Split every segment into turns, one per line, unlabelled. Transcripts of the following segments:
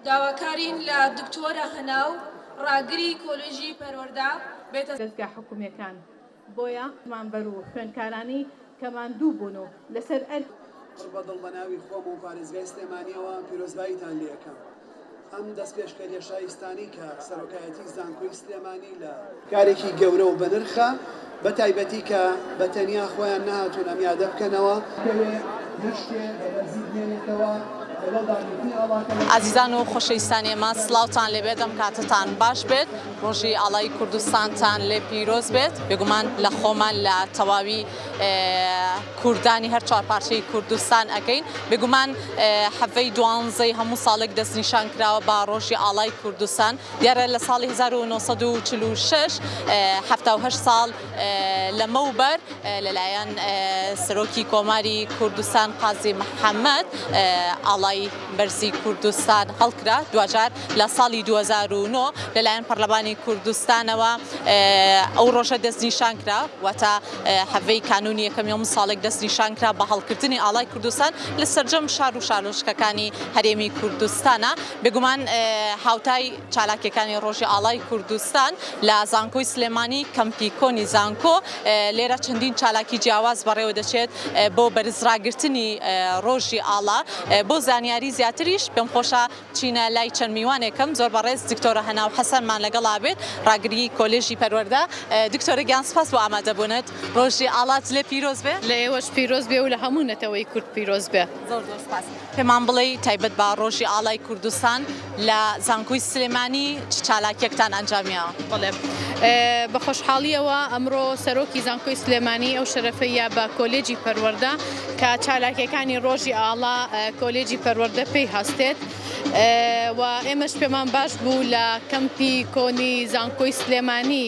داواکارین لە دکتۆرە هەناو ڕاگری کۆلێژی پەروەردە بێتە.
دەزگا حکومیەکان بۆیە فەرمانبەر و خوێندکارانی کە ماندوو بوون و لەسەر ئەرک.
پڕ بە دڵ بە ناوی خۆم و پارێزگای سلێمانیەوە پیرۆزباییتان لێ ئەکەم. ئەم دەستپێشکەریە شایستانەی کە سەرۆکایەتی زانکۆی سلێمانی لە. کارێکی گەورە و بەنرخە، بە تایبەتی کە بە تەنیا خۆیان نەهاتوون ئەم یادە بکەنەوە. بکەوێ نەشکێ، بە بەرزی بمێنێتەوە، لەگەڵ داگرتنی ئاڵاکە لە.
ئازیزان و خۆشەویستانی ئێمە سڵاوتان لێبێت ئەم کاتەتان باش بێت ڕۆژی ئاڵای کوردستانتان لێ پیرۆز بێت بێگومان لە خۆمان لە تەواوی کوردانی هەر چوارپارچەی کوردستان ئەکەین بێگومان حەڤەی دوانزەی هەموو ساڵێک دەستنیشان کراوە بە ڕۆژی ئاڵای کوردستان دیارە لە ساڵی 1946 78 ساڵ لەمەوبەر لەلایەن سەرۆکی کۆماری کوردستان قازی محەممەد ئاڵای بەرزی کوردستان هەڵکرا دواجار لە ساڵی 2009 لەلایەن پەرلەمانی کوردستانەوە ئەو ڕۆژە دەستنیشان کرا واتە حەڤەی کانوونی یەکەمی هەموو ساڵێک دەستنیشان کرا بە هەڵکردنی ئاڵای کوردستان لە سەرجەم شار و شارۆچکەکانی هەرێمی کوردستانە بێگومان هاوتای چالاکیەکانی ڕۆژی ئاڵای کوردستان لە زانکۆی سلێمانی کەمپی کۆنی زانکۆ لێرە چەندین چالاکی جیاواز بەڕێوە دەچێت بۆ بەرزڕاگرتنی ڕۆژی ئاڵا بۆ زانیاری زیاتریش پێم خۆشە بچینە لای چەند میوانێکم زۆر بەڕێز دکتۆرە هەناو حەسەنمان لەگەڵا بێت ڕاگری کۆلێژی پەروەردە دکتۆرە گیان سپاس بۆ ئامادەبوونت ڕۆژی ئاڵات لێ پیرۆز بێ.
لە ئێوەش پیرۆز بێ و لە هەموو نەتەوەی کورد پیرۆز بێ.
زۆر زۆر سپاس. پێمان بڵێی تایبەت بە ڕۆژی ئاڵای کوردستان لە زانکۆی سلێمانی چ چالاکیەکتان ئەنجامیاوە؟
بەڵێ بە خۆشحاڵیەوە ئەمڕۆ سەرۆکی زانکۆی سلێمانی ئەو شەرەفەی یا بە کۆلێجی پەروەردە کە چالاکیەکانی ڕۆژی ئاڵا کۆلێجی پەروەردە پێی هەستێت و ئێمەش پێمان باش بوو لە کەمپی کۆنی زانکۆی سلێمانی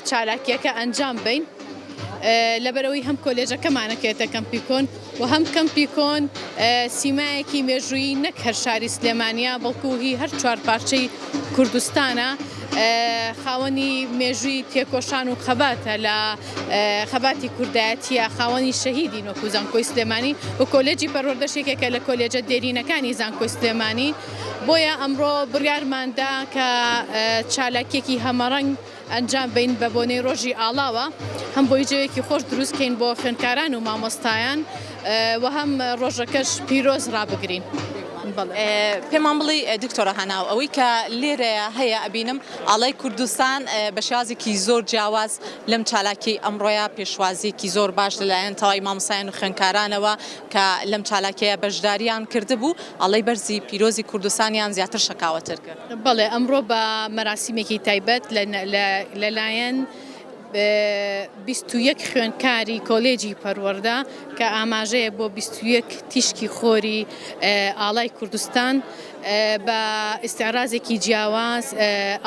چالاکیەکە ئەنجام بین لەبەرەوەی هەم کۆلێژەکەمانەکێتە کەمپی کۆن و هەم کەمپی کۆن سیمایەکی مێژوویی نەک هەر شاری سلێمانییە، بەڵکو هی هەر چوارپارچەی کوردستانە، خاوەنی مێژووی تێکۆشان و خەباتە لە خەباتی کوردایەتییە، خاوەنی شەهیدین وەکو زانکۆی سلێمانی و کۆلێجی پەروەردەش یەکێکە لە کۆلێجە دێرینەکانی زانکۆی سلێمانی، بۆیە ئەمڕۆ بڕیارماندا کە چالاکییەکی هەمەڕەنگ ئەنجام بەین بە بۆنەی ڕۆژی ئاڵاوە هەم بۆی جەوێکی خۆش دروست کەین بۆ خوێندکاران و مامۆستایان و هەم ڕۆژەکەش پیرۆز ڕابگرین.
پێمان بڵێی دکتۆرە هەناو ئەوەی کە لێرەیە هەیە ئەبینم ئاڵای کوردستان بە شێوازێکی زۆر جیاواز لەم چالاکی ئەمڕۆیە پێشوازیەکی زۆر باش لەلایەن تەواوی مامۆستایان و خوێندکارانەوە کە لەم چالاکیە بەشداریان کردبوو ئاڵای بەرزی پیرۆزی کوردستانیان زیاتر شەکاوەتر کرد.
بەڵێ ئەمڕۆ بە مەراسیمێکی تایبەت لەلایەن 21 خوێندکاری کۆلێجی پەروەردە کە ئاماژەیە بۆ 21 تیشکی خۆری ئاڵای کوردستان بە ئیستعرازێکی جیاواز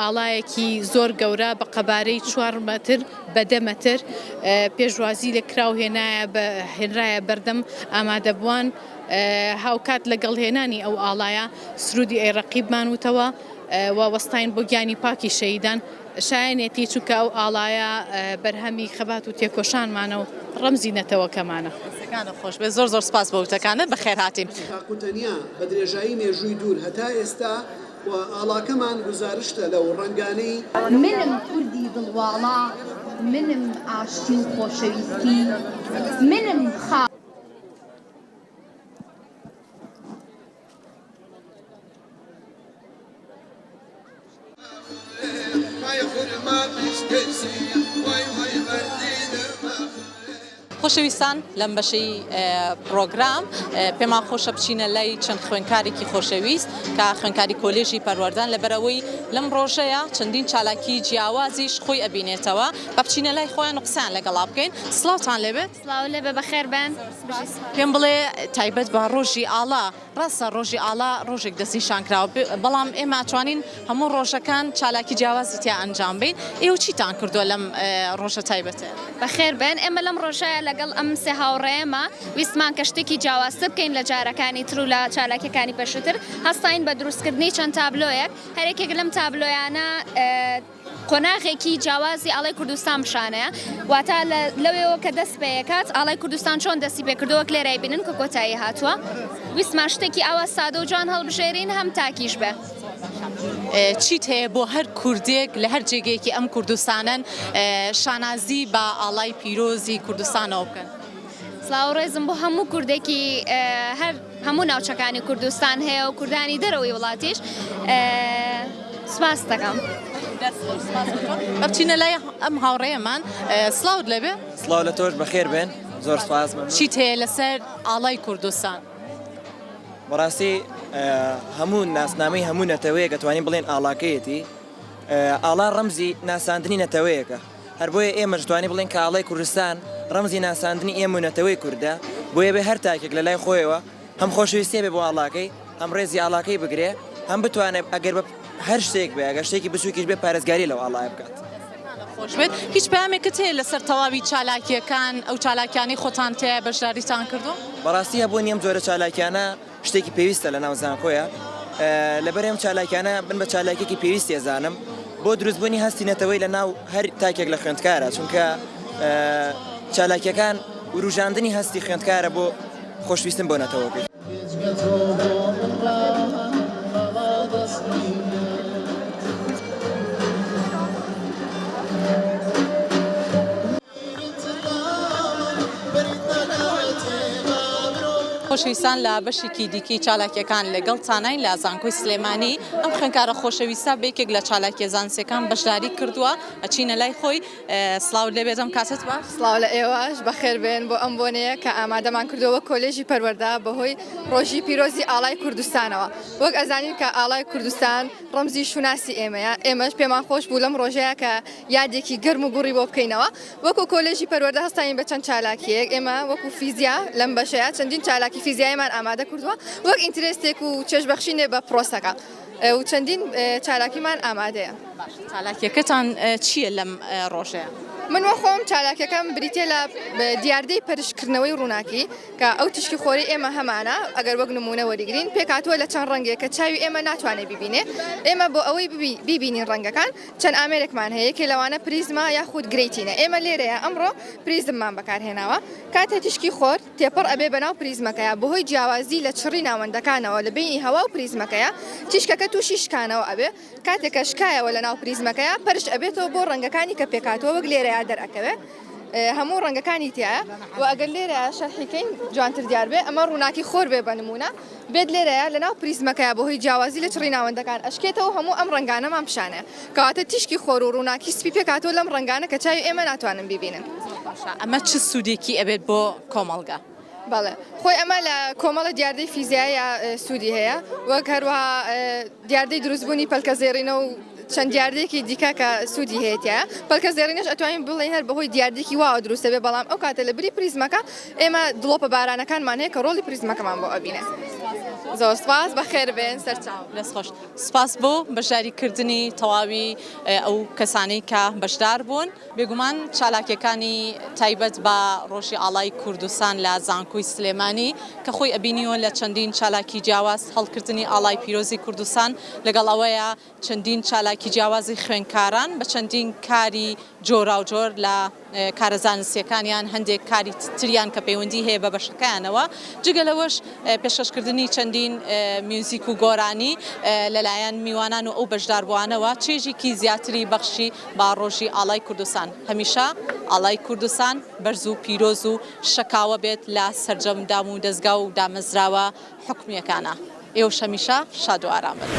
ئاڵایەکی زۆر گەورە بە قەبارەی چوار مەتر بە دە مەتر پێشوازی لێکرا و هێنرایە بەردەم ئامادەبووان. هاوکات لەگەڵ هێنانی ئەو ئاڵایە سروودی ئەی ڕەقیبمان وتەوە و وەستاین بۆ گیانی پاکی شەهیدان، شایەنێتی چونکە ئەو ئاڵایە بەرهەمی خەبات و تێکۆشانمانە و ڕەمزی نەتەوەکەمانە.
دەستەکانت خۆش بێت زۆر زۆر سپاس بۆ وتەکانت بەخێرهاتین.
تاق و تەنیا بە درێژایی مێژووی دوور هەتا ئێستا و ئاڵاکەمان گوزارشتە لەو ڕەنگانەی.
منم کوردی دڵ واڵا، منم ئاشتی و خۆشەویستی، منم خا.
خۆشەویستان لەم بەشەی پرۆگرام پێمان خۆشە بچینە لای چەند خوێنکارێکی خۆشەویست کە خوێنکاری کۆلێژی پەروەردان لەبەرەوەی لەم ڕۆژەیە چەندین چالاکی جیاوازیش خۆی ئەبینێتەوە بە بچینە لای خۆیان و قسەیان لەگەڵا بکەین سڵاوتان لێبێت
سڵاو لێبێ بەخێر بێن.
پێم بڵێ تایبەت بە ڕۆژی ئاڵا، ڕاستە ڕۆژی ئاڵا ڕۆژێک دەستنیشان کراوە بەڵام ئێمە ئەتوانین هەموو ڕۆژەکان چالاکی جیاوازی تیا ئەنجام بەین، ئێوە چیتان کردووە لەم ڕۆژە تایبەتەیە؟
بەخێر بێن، ئێمە لەم ڕۆژەیا لەگەڵ ئەم سێ هاوڕێیەمە ویستمان کە شتێکی جیاوازتر بکەین لە جارەکانی تر و لە چالاکیەکانی پێشووتر، هەستاین بە دروستکردنی چەند تابلۆیەک، هەر یەکێک لەم تابلۆیانە، قۆناغێکی جیاوازی ئاڵای کوردستان پیشانەیە، واتە لەوێوە کە دەست پێکات ئاڵای کوردستان چۆن دەستی پێکردووە وەک لێرە ئەیبینن کە کۆتایی هاتووە. ویستمان شتێکی ئاوا سادە و جوان هەڵبژێرین هەم تاکیش بێ.
چیت هەیە بۆ هەر کوردێک لە هەر جێگەیەکی ئەم کوردستانەن شانازی بە ئاڵای پیرۆزی کوردستانەوە بکەن؟
سڵاو و ڕێزم بۆ هەموو کوردێکی هەر هەموو ناوچەکانی کوردستان هەیە و کوردانی دەرەوەی وڵاتیش سپاست دەکەم.
با بچینە لای ئەم هاوڕێیەمان سڵاوت لێبێ.
سڵاو لە تۆش بەخێر بێن زۆر سپاس.
چیت هەیە لەسەر ئاڵای کوردستان؟
بەڕاستی هەموو ناسنامەی هەموو نەتەوەیەک ئەتوانین بڵێن ئاڵاکەیەتی ئاڵا ڕەمزی ناساندنی نەتەوەیەکە هەر بۆیە ئێمەش توانین بڵێن کە ئاڵای کوردستان ڕەمزی ناساندنی ئێمە و نەتەوەی کوردە بۆیە بێ هەر تاکێک لە لای خۆیەوە هەم خۆشەویستی هەبێ بۆ ئاڵاکەی هەم ڕێزی ئاڵاکەی بگرێ هەم بتوانێت ئەگەر بە هەر شتێک بێ ئەگەر شتێکی بچووکیش بێ پارێزگاری لەو ئاڵایە بکات.
خۆش بێت. هیچ پەیامێکت هەیە لەسەر تەواوی چالاکییەکان، ئەو چالاکیانەی خۆتان تیایا بەشداریتان کردووە؟
بەڕاستی هەبوونی ئەم جۆرە چالاکیانە شتێکی پێویستە لەناو زانکۆیە، لەبەر ئەم چالاکیانە من بە چالاکیەکی پێویستی ئەزانم بۆ دروستبوونی هەستی نەتەوەی لەناو هەر تاکێک لە خوێندکارە، چونکە چالاکیەکان وروژاندنی هەستی خوێندکارە بۆ خۆشویستن بۆ نەتەوەکەی.
خۆشەویستان لە بەشێکی دیکەی چالاکیەکان لەگەڵ تاناین لە زانکۆی سلێمانی ئەم خوێندکارە خۆشەویستە بە یەکێک لە چالاکیە زانستیەکان بەشداری کردووە ئەچینە لای خۆی سڵاوت لێبێت ئەم کاتەت باش.
سڵاو لە ئێوەش بەخێربێن بۆ ئەم بۆنەیە کە ئامادەمان کردووە وەک کۆلێژی پەروەردە بەهۆی ڕۆژی پیرۆزی ئاڵای کوردستانەوە وەک ئەزانین کە ئاڵای کوردستان ڕەمزی شوناسی ئێمەیە ئێمەش پێمان خۆش بوو لەم ڕۆژەیە کە یادێکی گەرم و گوڕی بۆ بکەینەوە وەکو کۆلێژی پەروەردە هەستاین بە چەند چالاکیەک ئێمە وەکو فیزیا لەم بەشەیە چەندین چالاکی فیزیایمان ئامادە کردووە وەک interest ێک و چێژبەخشینێ بە پرۆسەکە و چەندین چالاکیمان ئامادەیە.
باشە چالاکیەکەتان چییە لەم ڕۆژەیە؟
من وە خۆم چالاکیەکەم بریتیە لە دیاردەی پەرشکردنەوەی ڕووناکی کە ئەو تیشکی خۆرەی ئێمە هەمانە ئەگەر وەک نمونە وەریگرین پێکهاتووە لە چەند ڕەنگێک کە چاوی ئێمە ناتوانێت بیبینێ ئێمە بۆ ئەوەی بیبینین ڕەنگەکان چەند ئامێرێکمان هەیە یەکێ لەوانە پریزمە یاخود grating ە ئێمە لێرەیە ئەمڕۆ پریزممان بەکارهێناوە کاتێ تیشکی خۆر تێپەڕ ئەبێ بەناو پریزمەکەیا بەهۆی جیاوازی لە چڕی ناوەندەکانەوە لە بەینی هەوا و پریزمەکەیا تیشکەکە تووشی شکانەوە ئەبێ کاتێ کە شکایەوە لەناو پریزمەکەیا پەرش ئەبێتەوە بۆ ڕەنگەکانی کە پێکهاتووە وەک لێرەیا دەرئەکەوێ هەموو ڕەنگەکانی تیایە و ئەگەر لێرەیا شەرحی کەین جوانتر دیار بێ ئەمە ڕووناکی خۆر بێ بە نموونە بێت لێرەیا لەناو پریزمەکەیا بەهۆی جیاوازی لە چڕی ناوەندەکان ئەشکێتەوە هەموو ئەم ڕەنگانەمان پیشانەیە کەواتە تیشکی خۆر و ڕووناکی سپی پێکهاتووە لەم ڕەنگانە کە چاوی ئێمە ناتوانن بیبینن.
زۆر باشە ئەمە چ سوودێکی ئەبێت بۆ کۆمەڵگا؟
بەڵێ خۆی ئەمە لە کۆمەڵە دیاردەی فیزیاییە سوودی هەیە وەک هەروەها دیاردەی دروستبوونی پەلکە زێڕینە و چەند دیاردەیەکی دیکە کە سوودی هەیە تیایە پەلکە زێڕینەش ئەتوانین بڵێین هەر بەهۆی دیاردەیەکی واوە دروست دەبێت بەڵام ئەو کاتە لە بری پریزمەکە ئێمە دڵۆپە بارانەکانمان هەیە کە ڕۆڵی پریزمەکەمان بۆ ئەبینێ زۆر سپاس بەخێر بێن سەرچاو.
دەست خۆش سپاس بۆ بەشداری کردنی تەواوی ئەو کەسانەی کە بەشدار بوون. بێگومان چالاکیەکانی تایبەت بە ڕۆژی ئاڵای کوردستان لە زانکۆی سلێمانی کە خۆی ئەبینیوە لە چەندین چالاکی جیاواز هەڵکردنی ئاڵای پیرۆزی کوردستان لەگەڵ ئەوەیە چەندین چالاکی جیاوازی خوێندکاران بە چەندین کاری جۆراوجۆر لە کارە زانستیەکانیان هەندێک کاری تریان کە پەیوەندی هەیە بە بەشەکەیانەوە جگە لەوەش پێشکەشکردنی چەندین میوزیک و گۆرانی لەلایەن میوانان و ئەو بەشداربووانەوە چێژێکی زیاتری بەخشی بە ڕۆژی ئاڵای کوردستان هەمیشە ئاڵای کوردستان بەرز و پیرۆز و شەکاوە بێت لە سەرجەم دام و دەزگا و دامەزراوە حکومییەکانا. ئێوەش هەمیشە شاد و ئارام بن.